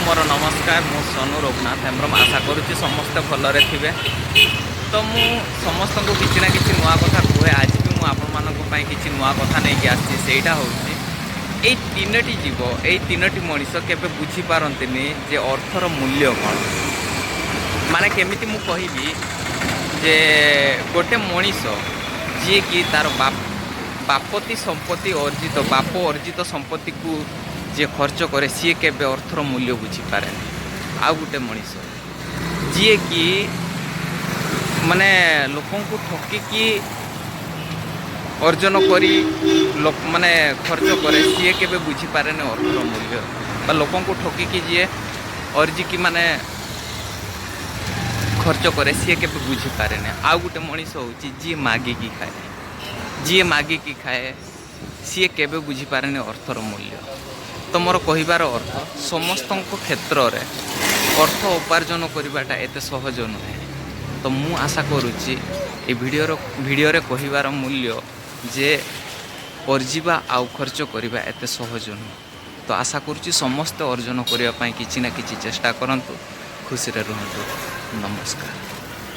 ମୋର ନମସ୍କାର। ମୁଁ ସନୁ ରଘୁନାଥ ହେମ୍ବ୍ରମ। ଆଶା କରୁଛି ସମସ୍ତେ ଭଲରେ ଥିବେ। ତ ମୁଁ ସମସ୍ତଙ୍କୁ କିଛି ନା କିଛି ନୂଆ କଥା କୁହେ। ଆଜି ବି ମୁଁ ଆପଣମାନଙ୍କ ପାଇଁ କିଛି ନୂଆ କଥା ନେଇକି ଆସିଛି। ସେଇଟା ହେଉଛି, ଏଇ ତିନୋଟି ଜୀବ, ଏଇ ତିନୋଟି ମଣିଷ କେବେ ବୁଝିପାରନ୍ତିନି ଯେ ଅର୍ଥର ମୂଲ୍ୟ କ'ଣ। ମାନେ କେମିତି ମୁଁ କହିବି ଯେ ଗୋଟେ ମଣିଷ ଯିଏକି ତାର ବାପ ବାପତି ସମ୍ପତ୍ତି ଅର୍ଜିତ, ବାପ ଅର୍ଜିତ ସମ୍ପତ୍ତିକୁ ଯିଏ ଖର୍ଚ୍ଚ କରେ, ସିଏ କେବେ ଅର୍ଥର ମୂଲ୍ୟ ବୁଝିପାରେନି। ଆଉ ଗୋଟେ ମଣିଷ ଯିଏକି ମାନେ ଲୋକଙ୍କୁ ଠକିକି ଅର୍ଜନ କରି ମାନେ ଖର୍ଚ୍ଚ କରେ, ସିଏ କେବେ ବୁଝିପାରେନି ଅର୍ଥର ମୂଲ୍ୟ। ବା ଲୋକଙ୍କୁ ଠକିକି ଯିଏ ଅର୍ଜିକି ମାନେ ଖର୍ଚ୍ଚ କରେ, ସିଏ କେବେ ବୁଝିପାରେନି। ଆଉ ଗୋଟେ ମଣିଷ ହେଉଛି ଯିଏ ମାଗିକି ଖାଏ। ଯିଏ ମାଗିକି ଖାଏ, ସିଏ କେବେ ବୁଝିପାରେନି ଅର୍ଥର ମୂଲ୍ୟ। ତ ମୋର କହିବାର ଅର୍ଥ, ସମସ୍ତଙ୍କ କ୍ଷେତ୍ରରେ ଅର୍ଥ ଉପାର୍ଜନ କରିବାଟା ଏତେ ସହଜ ନୁହେଁ। ତ ମୁଁ ଆଶା କରୁଛି ଏ ଭିଡ଼ିଓରେ କହିବାର ମୂଲ୍ୟ ଯେ ଅର୍ଜିବା ଆଉ ଖର୍ଚ୍ଚ କରିବା ଏତେ ସହଜ ନୁହେଁ। ତ ଆଶା କରୁଛି ସମସ୍ତେ ଅର୍ଜନ କରିବା ପାଇଁ କିଛି ନା କିଛି ଚେଷ୍ଟା କରନ୍ତୁ, ଖୁସିରେ ରୁହନ୍ତୁ। ନମସ୍କାର।